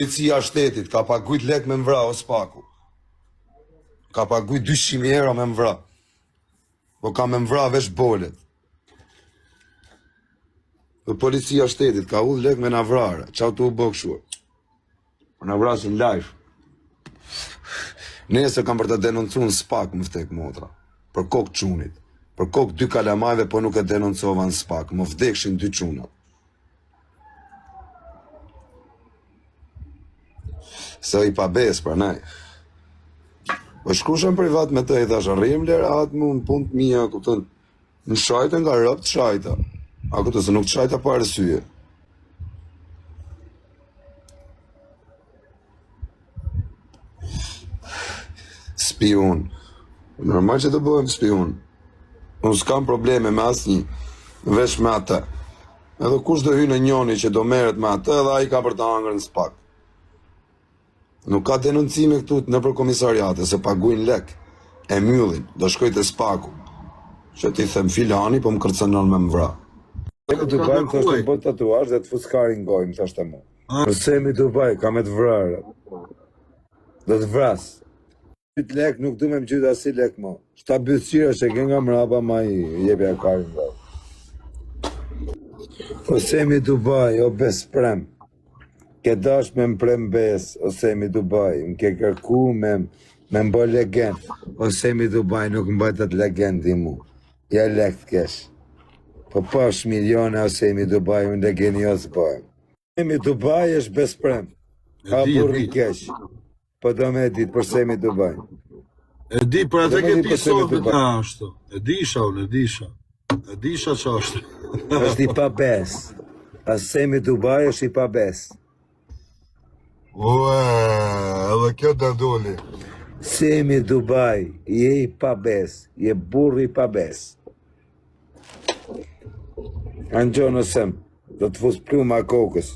Policia e shtetit ka pagujt lek me m'vra o spaku. Ka pagujt 200.000 euro me m'vra. Po ka me m'vra veç bolet. Po policia e shtetit ka udh lek me na vrarë. Ça tu u bë kështu? Po na vrasin live. Nesër kam për të denoncu në spak më vdek motra. Për kokë çunit. Për kokë dy kalamajve po nuk e denoncova në spak. Më vdekshin dy çunat. Se i pabes, prandaj. Po shkrusha në privat me të, i thash, rrim lere atë mu në punë të mija, kupton, më shajte nga robt të shajta. A kupton, se nuk të shajta pa arsye. Spiun. Normal që të bëhem spiun. Unë s'kam probleme me asnjë, veç me atë. Edhe kush do hyjë në njoni që do merret me atë, edhe ai ka për të hangër në spak. Nuk ka denoncime këtu nëpër komisariate, se paguajnë lek, e myllin, do shkoj te spaku. Që t'i them filani, po më kërcënon me më vra. Në Dubai më thoshte bëj tatuazh dhe të fus karin gojë, më thoshte mu. Po Semi Dubai, ka me të vrarë. Do të vras. Gjyt lek, nuk du me më gjyt asi lek mo. Shta bythqira që ke nga mrapa, ma i jepja karin gojë. O Semi Dubai, o besprem. Ke dash me më prem bes, o Semi Dubai. Më ke kërku me, me më bo legen. O Semi Dubai, nuk mbajtët legen ti mu. Ja lek të kesh. Po pash miliona o Semi Dubai, unë legen jo s'bojmë. Semi Dubai është besprem. Ka di, e burri di. keq. Po do me e dit për Semi Dubai. E di, për atë Do me ke dit pi për Semi sot me Dubai. ta ashtu. E disha unë, e disha. E disha që është. Është i pabes. A Semi Dubai është i pabes. Ue, edhe kjo të doli. Semi Dubai, je i pabes, je burri i pabes. Angjon o Sem, do të fus pluma kokës.